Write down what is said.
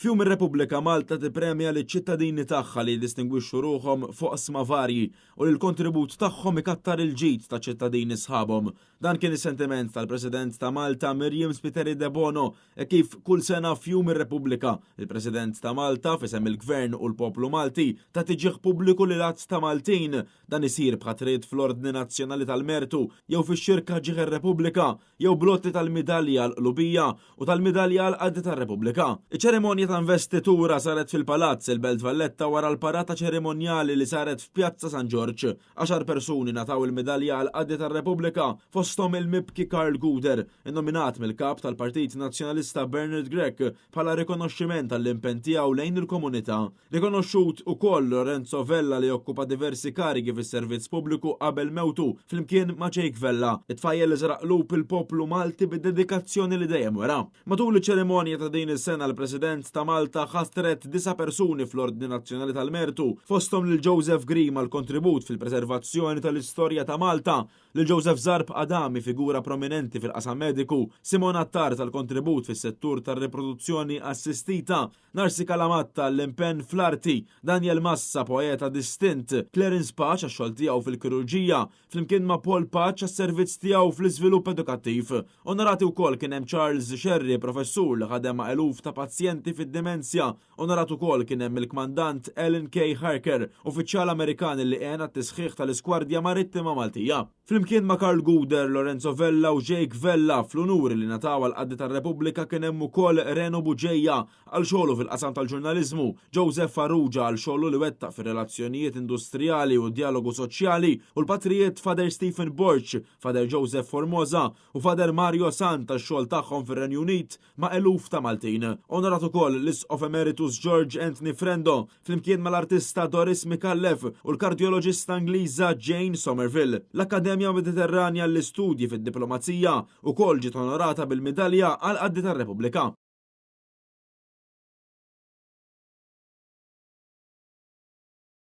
F'Jum ir-Repubblika, Malta tippremja liċ-ċittadini tagħha li jiddistingwixxu ruħhom f'oqsma varji u li l-kontribut tagħhom ikattar il-ġid taċ-ċittadini sħabhom. Dan kien is-sentiment tal-President ta' Malta Myriam Spiteri Debono hekk kif kull sena f'Jum ir-Repubblika, il-President ta' Malta f'isem il-Gvern u l-poplu Malti tagħti ġieħ pubbliku lil għadd ta' Maltin. Dan isir b'ħatriet fl-Ordni Nazzjonali tal-Mertu jew fix-Xirka Ġieħ ir-Repubblika jew bl-għoti tal-Midalja għall-Qlubija u tal-Midalja għall-Qadi tar-Repubblika. Iċ-ċerimonja ta' investitura saret fil-Palazz, il-Belt Valletta wara l-parata ċerimonjali li saret f'Pjazza San Ġorġ. Għaxar persuni ngħataw il-Midalja għall-Qadi tar-Repubblika, fosthom il-mibki Karl Gouder, innominat mill-Kap tal-Partit Nazzjonalista Bernard Grech bħala rikonoxximent għall-impenn tiegħu lejn il-komunità. Rikonoxxut ukoll Lorenzo Vella li okkupa diversi karigi fis-servizz pubbliku qabel mewtu, flimkien ma' Jake Vella, it-tfajjel li żera' qlub il-poplu Malti bid-dedikazzjoni li dejjem wera. Matul iċ-ċerimonja ta' din is-sena l-President ta' Malta ħatret disa' persuni fl-Ordni Nazzjonali tal-Mertu, fosthom lil Joseph Grima għall-kontribut fil-preservazzjoni tal-istorja ta' Malta, Lil Joseph Zarb Adami, figura prominenti fil-qasam mediku, Simon Attard għall-kontribut fis-settur tar-riproduzzjoni assistita, Narcy Calamatta għall-impenn fl-arti, Daniel Massa, poeta distint, Clarence Pace għax-xogħol tiegħu fil-kirurġija, flimkien ma' Paul Pace għas-servizz tiegħu fl-iżvilupp edukattiv. Onorati wkoll kien hemm Charles Scerri, professur li ħadem ma' eluf ta' pazjenti fid-dimensja, Onorat ukoll kien hemm il-Kmandant Alan K. Harker, uffiċjal Amerikan li għen għat-tisħiħ tal-Iskwardja Marittima Maltija. Flimkien ma' Karl Gouder, Lorenzo Vella u Jake Vella, fl-unuri li ngħataw għall-Qaddi tar-Repubblika kien hemm ukoll Reno Bugeja għal xogħlu fil-qasam tal-ġurnaliżmu, Joseph Farrugia għal xogħlu li wettaq fir-relazzjonijiet industrijali u d-djalogu soċjali u l-patrijiet Father Stephen Borg, Father Joseph Formosa u Father Mario Sant għax-xogħol tagħhom fir-Renju Unit ma' eluf ta' Maltin. Onorat ukoll l-Isqof Emeritus George Anthony Frendo, flimkien mal-artista Doris Micallef u l-kardjoloġista Ingliża Jane Somerville. L-Akkademja Mediterranja għall-Istudji fid-Diplomazija wkoll ġiet onorata bil-Midalja għall-Qaddi tar-Repubblika.